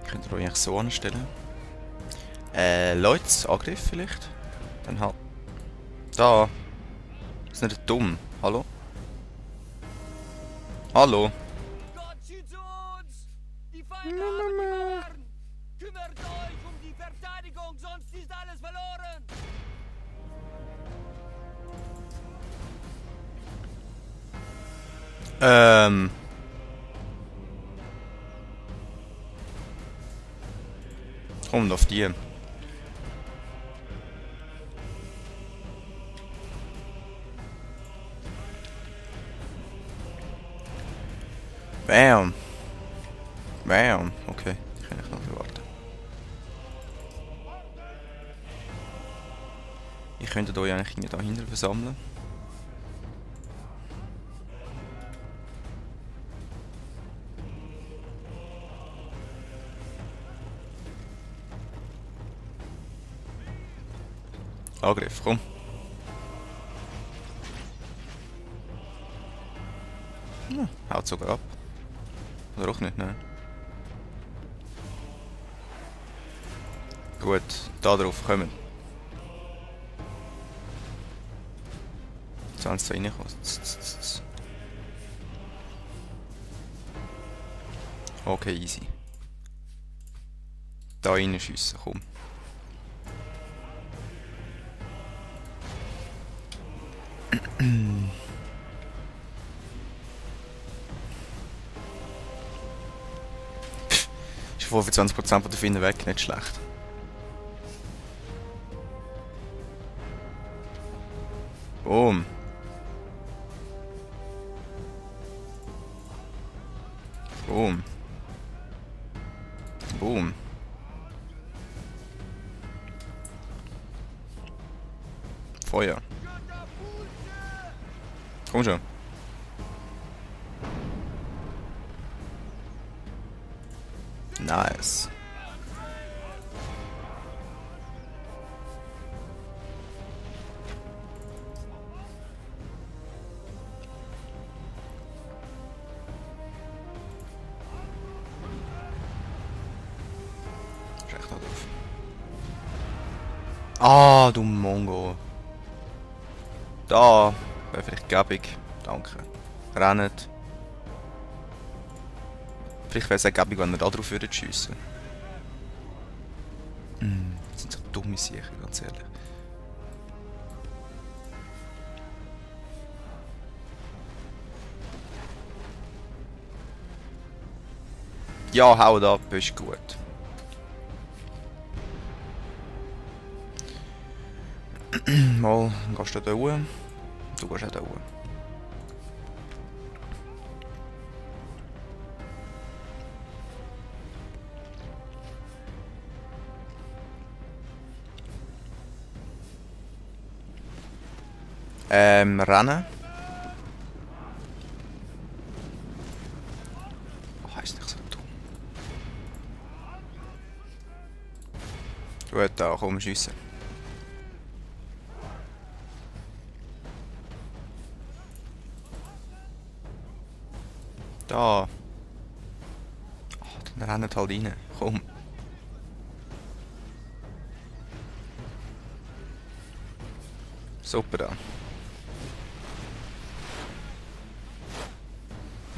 Könnt ihr euch eigentlich so anstellen? Leute, Angriff vielleicht? Dann halt. Da. Ist nicht dumm. Hallo? Hallo? Gott schütze uns! Die Feinde haben die Mauern! Kümmert euch um die Verteidigung, sonst ist alles verloren! Kommt auf die. Bam. Bam. Okay, die kann ich noch warten. Ich könnte euch eigentlich irgendwie dahinter versammeln. Angriff, komm. Ja, haut sogar ab. Oder auch nicht, ne? Gut, da drauf kommen. Jetzt haben sie reinkommen. Okay, easy. Da reinschiessen, komm. Ist 25% von der Finnen weg, nicht schlecht. Boom. Boom. Boom. Feuer. Komm schon. Nice. Ist echt noch drauf. Ah, du Mongo. Da wäre vielleicht gäbig. Danke. Rennt. Vielleicht wäre es auch gäbig, wenn er da drauf würde schiessen. Das sind so dumme Sachen, ganz ehrlich. Ja, haut ab, ist gut. Mal, dann gehst du da hoch. Du gehst auch da hoch. Rennen. Oh, ist nicht so dumm. Gut, da, komm, schiessen. Da. Oh, dann rennt halt rein. Komm. Super da.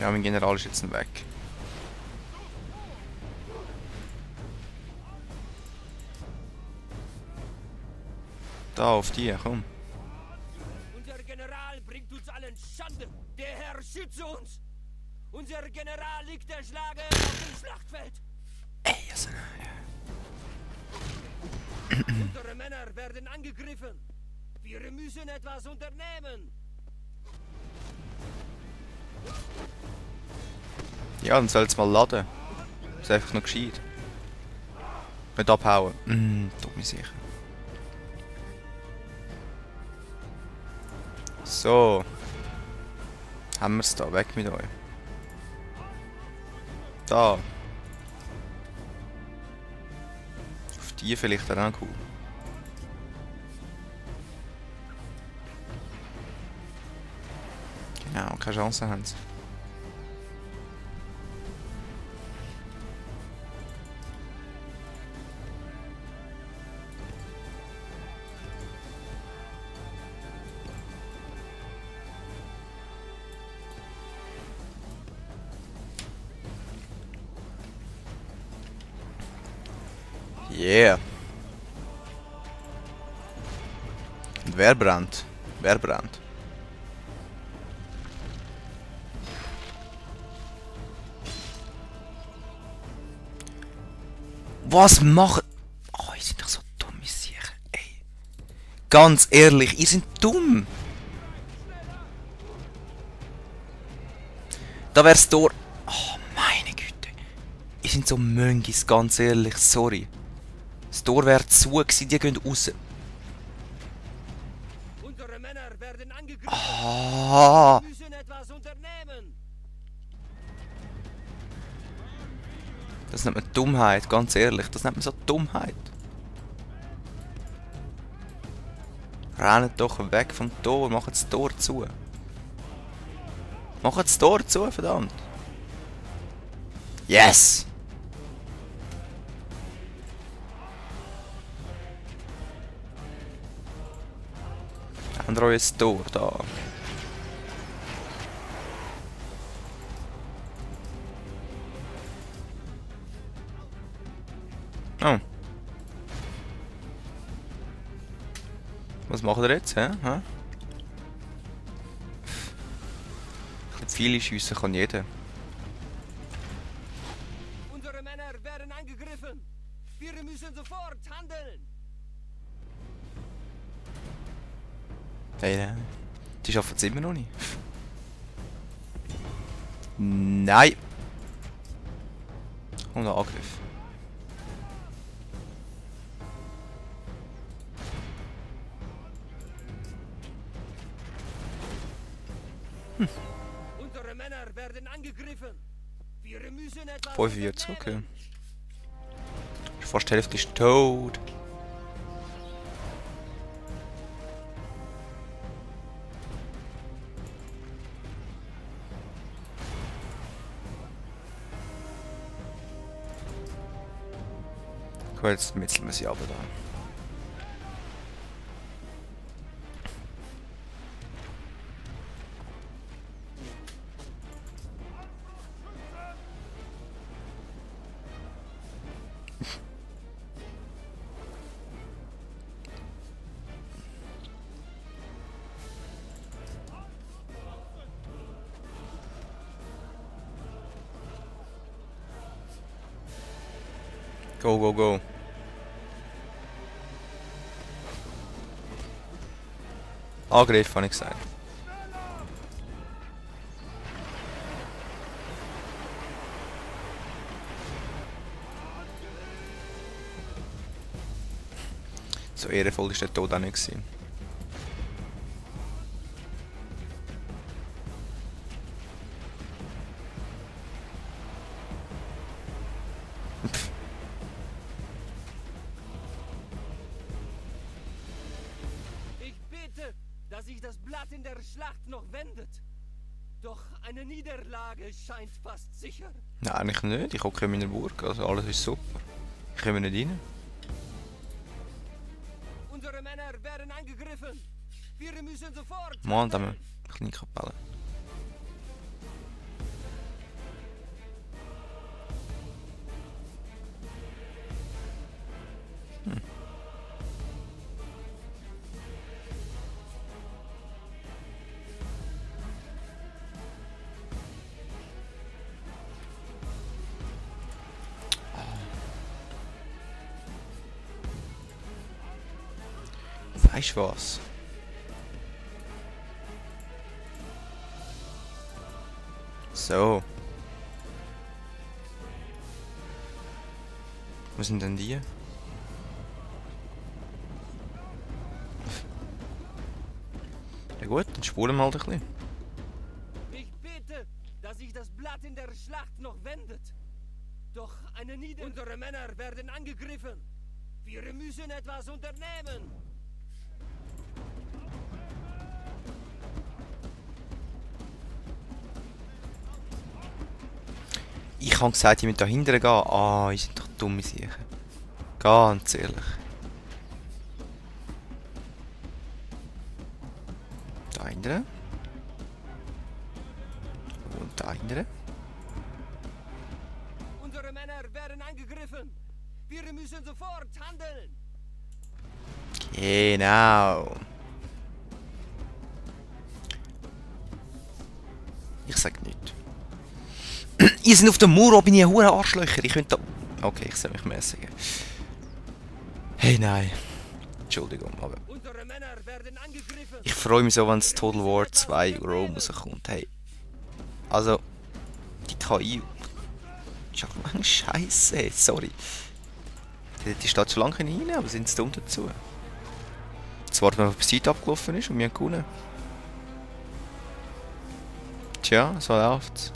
Ja, mein General ist jetzt weg. Da, auf die, komm. Unser General bringt uns allen Schande! Der Herr schütze uns! Unser General liegt erschlagen auf dem Schlachtfeld! Ey, also, Unsere Männer werden angegriffen! Wir müssen etwas unternehmen! ja, dann soll es mal laden. Ist einfach noch gescheit. Nicht abhauen. Tut mir sicher. So. Haben wir es da. Weg mit euch. Da. Auf die vielleicht auch cool. Genau, keine Chance haben sie. Yeah. Und wer brennt? Wer brennt? Was machen... Oh, ihr seid doch so dumm, ihr Siechen. Ey. Ganz ehrlich, ihr seid dumm. Da wär's Tor... Oh, meine Güte. Ihr seid so Möngis, ganz ehrlich, sorry. Das Tor wäre zu gewesen, die gehen raus. Unsere Männer werden angegriffen. Ah. Wir müssen etwas unternehmen. Das nennt man Dummheit, ganz ehrlich. Das nennt man so Dummheit. Rennt doch weg vom Tor, macht das Tor zu. Macht das Tor zu, verdammt. Yes! Haben wir euer Tor da? Oh. Was macht ihr jetzt, hä? Nicht viele schiessen kann jeder. Unsere Männer werden angegriffen. Wir müssen sofort handeln. Hey, nein. Die schaffen es immer noch nicht. Nein! Und ein Angriff. Unsere Männer werden angegriffen. Wir müssen etwas 45, okay. unternehmen. Fast die Hälfte ist tot. Gut, jetzt metzeln wir sie aber da. Go, go, go. Angriff, habe ich gesagt. So ehrenvoll ist der Tod auch nicht gewesen. Ich bete, dass sich das Blatt in der Schlacht noch wendet. Doch eine Niederlage scheint fast sicher. Nein, eigentlich nicht. Ich hocke in meiner Burg, also alles ist super. Ich komme nicht rein. Unsere Männer werden angegriffen. Wir müssen sofort Mann, da haben wir handeln. eine kleine Kapelle. Weißt du was? So. Wo sind denn die? Ja gut, dann spuren wir halt ein bisschen. Ich bete, dass sich das Blatt in der Schlacht noch wendet. Doch eine Niederlage. Unsere Männer werden angegriffen. Wir müssen etwas unternehmen. Ich habe gesagt, ich muss da hinten gehen. Ah, ihr seid doch dumme Sachen. Ganz ehrlich. Da hinten. Und da hinten. Unsere Männer werden angegriffen. Wir müssen sofort handeln. Genau. Ich sag nichts. Ihr seid auf der Mauer, bin ich ein hoher Arschlöcher. Ich könnte da... Okay, ich soll mich mäßigen. Hey, nein. Entschuldigung, aber... Unsere Männer werden angegriffen. Ich freue mich so, wenn es Total War 2 Rome rauskommt. Hey. Also... Die KI... Ist auch eine Scheiße. Sorry. Die steht schon lange rein, aber sind sie dumm dazu. Jetzt warten wir, bis die Zeit abgelaufen ist und wir haben gewonnen. Tja, so läuft's.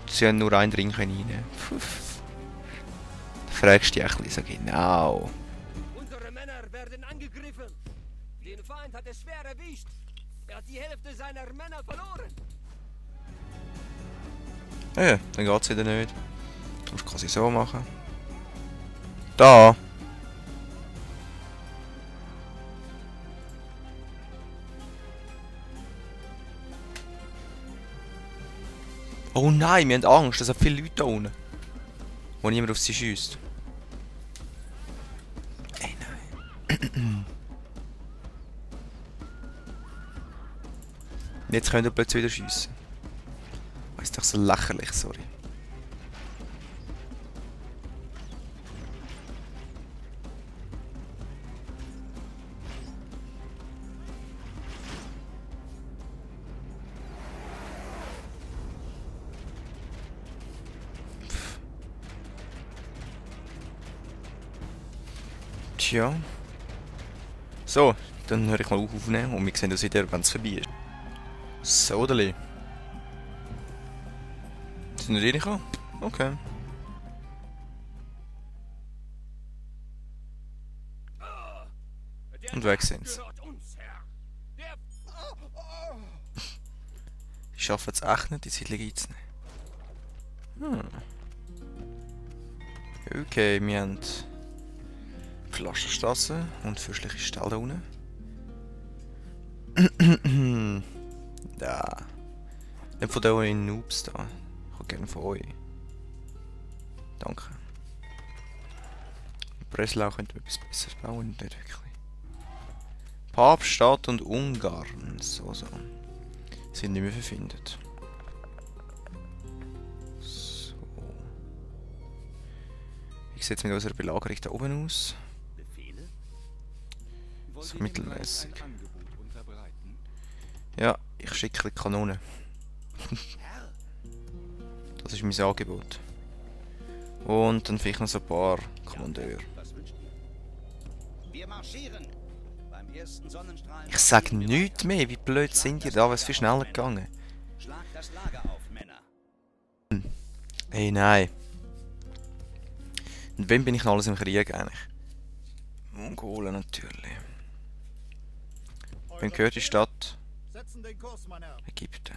Sie haben nur einen Ring rein. Pfuff. Da fragst du dich ein bisschen so genau. Unsere Männer werden angegriffen. Den Feind hat es schwer erwischt. Er hat die Hälfte seiner Männer verloren. Ja, dann geht's wieder nicht. Du musst quasi so machen. Da! Oh nein, wir haben Angst, es sind viele Leute da unten. Wo niemand auf sie schießt. Ey nein. Jetzt können wir plötzlich wieder schiessen. Das ist doch so lächerlich, sorry. Tja. So, dann höre ich mal aufnehmen und wir sehen uns wieder, wenn es vorbei ist. So, Deli. Sind wir reingekommen? Okay. Und weg sind sie. Die schaffen es echt nicht, die Siedlung einzunehmen. Okay, wir haben Pflasterstraße und fürstliche Ställe da unten. Da. Nicht von den Noobs da. Ich habe gerne von euch. Danke. Breslau könnte man etwas Besseres bauen, nicht wirklich. Papststadt und Ungarn. So. Sind nicht mehr verfindet. So. Wie sieht es mit unserer Belagerung da oben aus? So mittelmäßig. Ja, ich schicke die Kanone. Das ist mein Angebot. Und dann vielleicht noch so ein paar Kommandeure. Ich sag nichts mehr, wie blöd sind ihr da, was viel schneller gegangen. Ey, nein. Und wem bin ich noch alles im Krieg eigentlich? Mongolen natürlich. Wem gehört die Stadt? Ägypten.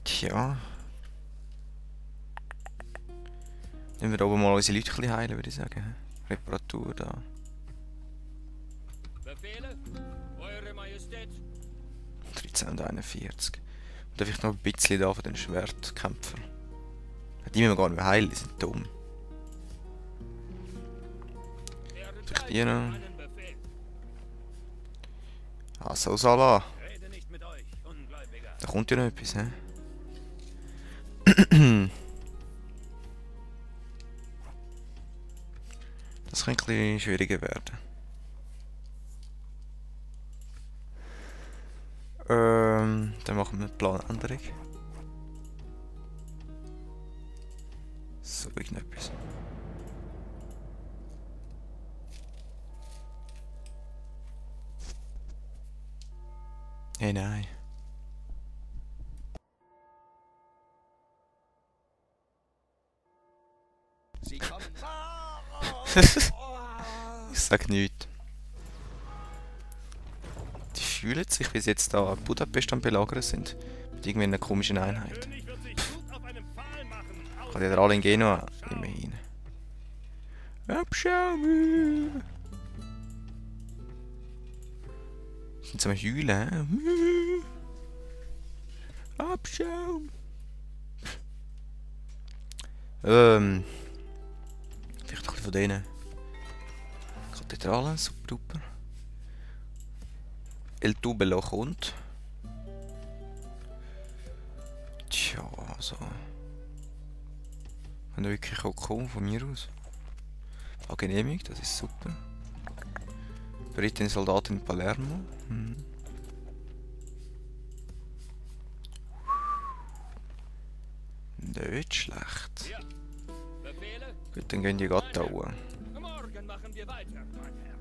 Tja. Nehmen wir oben mal unsere Leute ein bisschen heilen, würde ich sagen. Reparatur da. Befehle, Eure Majestät. 1341. Und darf ich noch ein bisschen da von den Schwertkämpfern? Die müssen wir gar nicht mehr heilen, die sind dumm. Vielleicht die noch. Ah, so Salah. Da kommt ja noch etwas, hä? Das könnte ein bisschen schwieriger werden. Dann machen wir eine Planänderung. So, irgendetwas. Hey, nein. Ich sag nichts. Die fühlen sich, bis jetzt da Budapest am Belagern sind. Mit irgendeiner komischen Einheit. Kann ja alle in Genua immerhin. Abschau mich! Sind sie am Heulen, hä? Abschaum! Vielleicht ein bisschen von denen. Kathedrale, super duper. El Tubelo kommt. Tja, also. Wenn er wirklich auch kommen, von mir aus. Genehmigt, das ist super. Berichten Soldaten in Palermo. Nicht schlecht. Ja. Befehle? Gut, dann gehen die Gattau. Morgen machen wir weiter, mein Herr.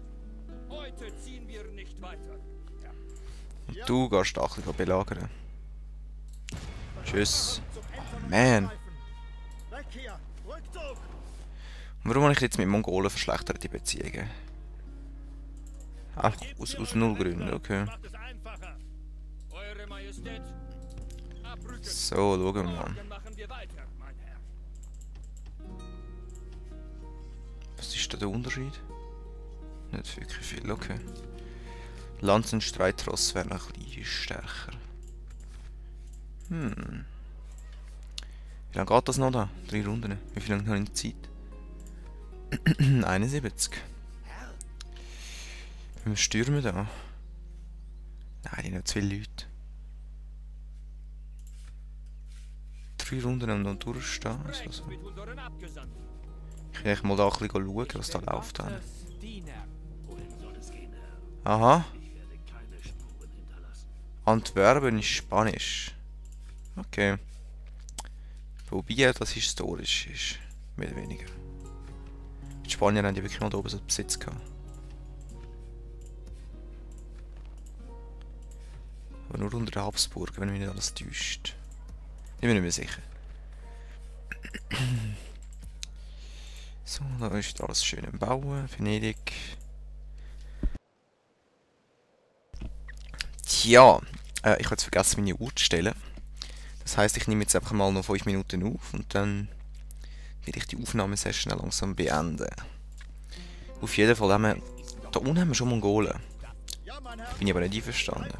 Heute ziehen wir nicht weiter. Ja. Und du gehst auch ein bisschen belagern. Tschüss. Man. Und warum habe ich jetzt mit Mongolen verschlechterte Beziehungen? Ach, aus null Gründen, okay. Macht es einfacher. Eure Majestät. Abrücken. So, schauen wir mal. Morgen machen wir weiter, mein Herr. Was ist da der Unterschied? Nicht wirklich viel, okay. Lanzenstreitross wäre noch ein bisschen stärker. Wie lange geht das noch da? 3 Runden. Wie viel lange habe ich Zeit? 71. Wir stürmen da. Nein, die haben zu viele Leute. 3 Runden und noch durchstehen. Also. Mit unseren Abgesandten. Ich kann mal da ein bisschen schauen, was da läuft. Wohin soll es gehen, Herr? Aha. Ich werde keine Spuren hinterlassen. Antwerpen ist Spanisch. Okay. Wobei das historisch ist. Mehr oder weniger. Die Spanier haben ja wirklich mal da oben so Besitz gehabt. Aber nur unter den Habsburg, wenn mich nicht alles täuscht. Ich bin nicht mehr sicher. So, da ist alles schön im Bauen. Venedig. Tja, ich habe jetzt vergessen, meine Uhr zu stellen. Das heisst, ich nehme jetzt einfach mal noch 5 Minuten auf und dann werde ich die Aufnahmesession langsam beenden. Auf jeden Fall haben wir... Da unten haben wir schon Mongolen. Bin ich aber nicht einverstanden.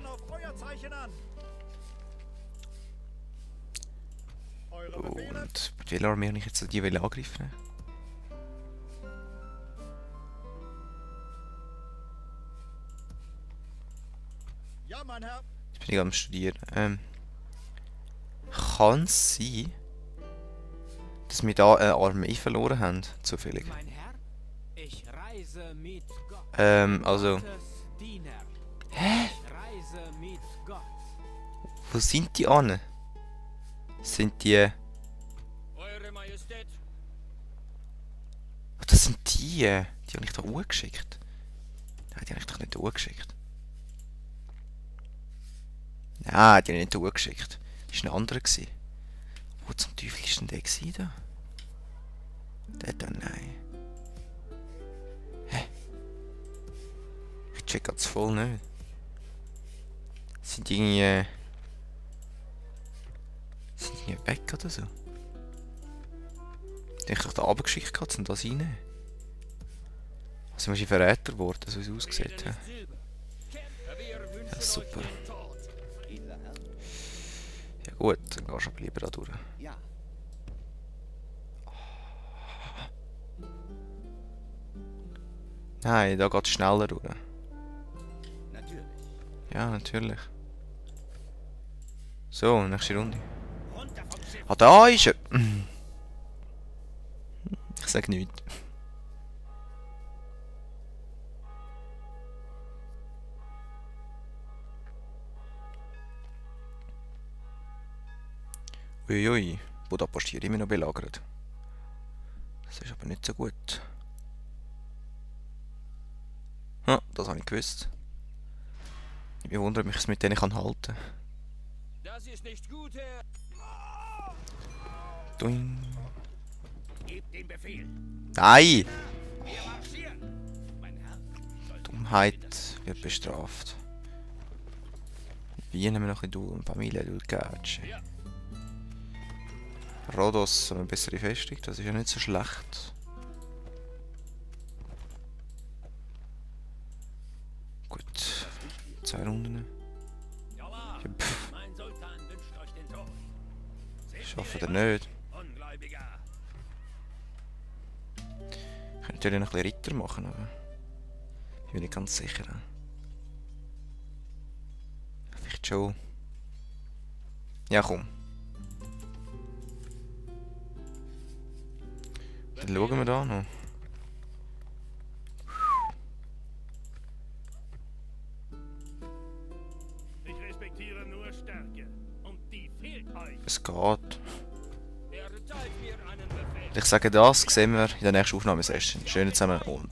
Und mit welcher Armee habe ich jetzt die angegriffen? Ja, mein Herr. Jetzt bin ich am Studieren. Kann es sein, dass wir da eine Armee verloren haben, zufällig? Mein Herr, ich reise mit Gott. Also... Gottes Diener. Hä? Ich reise mit Gott. Wo sind die an? Sind die... Eure Majestät. Oh, das sind die... Die habe ich da hochgeschickt. Nein, die habe ich doch nicht hochgeschickt. Nein, die habe ich nicht hochgeschickt. Das war ein anderer. Wo zum Teufel war denn der da? Der da, nein. Hä? Ich check das voll nicht. Sind die irgendwie... Sind die irgendwie weg oder so? Die habe ich doch da runtergeschickt gehabt, um das reinnehmen. Also sind wir Verräter geworden, so wie es aussieht. Ja, ja super. Ja gut, dann gehst du aber lieber da durch. Ja. Nein, da geht es schneller durch. Natürlich. Ja, natürlich. So, nächste Runde. Runter vom Schiff. Ah, da ist er! Ich sag nichts. Uiui, Budapest hier immer noch belagert. Das ist aber nicht so gut. Das habe ich gewusst. Ich wundere mich, dass ich mit denen halten kann. Das ist nicht gut, Herr. Doing. Gebt den Befehl. Nein! Wir marschieren. Mein Herr. Dummheit wird bestraft. Wie nehmen wir noch ein bisschen Familie durchgehen? Ja. Rhodos, eine bessere Festung, das ist ja nicht so schlecht. Gut, 2 Runden. Ja, Ja, pff, mein Sultan wünscht euch den Tod. Seht schaffen ihr wir nicht. Ungläubiger. könnte natürlich noch ein bisschen Ritter machen, aber ich bin nicht ganz sicher. Vielleicht schon. Ja, komm. Dann schauen wir da noch. Ich respektiere nur Stärke. Und die fehlt euch. Es geht. Erteilt mir einen Befehl. Ich sage, das sehen wir in der nächsten Aufnahmesession. Schönen zusammen und